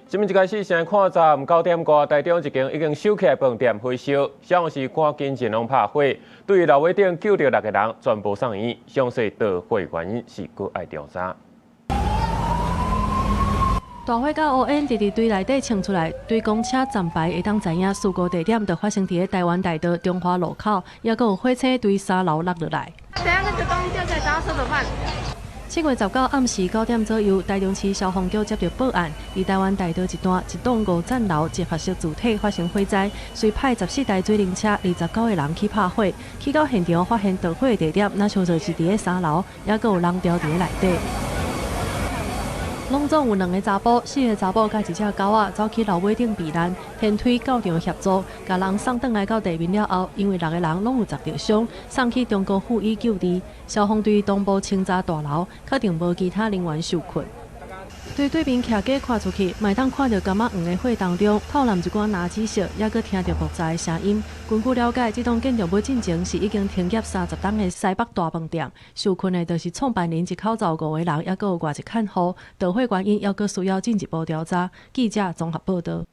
新聞一開始先看昨暗9點外，台中一間已經收起來飯店火燒，消防士趕緊前往拍火，對樓尾頂救著六個人，全部送醫。詳細導火原因是閣愛調查。大火佮烏煙直直對內底衝出來，對公車站牌會當知影事故地點就發生佇咧台灣大道中華路口，抑閣有火星對三樓落落來。等下那個東西掉下來，等下怎麼辦？7月19暗時9點左右，台中市消防局接到報案，佇台灣大道一段一棟五層樓集合式住宅發生火災，隨派14台水冷車、29個人去拍火。去到現場發現著火的地點，若像說是佇咧三樓，抑閣有人牢佇咧內底。攏總有兩个查埔、四个查某佮一隻狗仔走去樓尾頂避難，天梯到場協助，共人送轉來到地面了後，因為六个人攏有砸著傷，送去中國附醫救治。消防隊同步清查大樓，確定無其他人員受困。對對面徛街看出去，嘛會當看著柑仔黃的火當中，透湳一寡藍紫色，抑閣聽著爆炸的聲音。根據了解，這棟建築物進前是已經停業30冬的西北大飯店。受困的就是創辦人一口罩五個人，抑閣有外籍看護。著火原因猶閣需要進一步調查。記者綜合報導。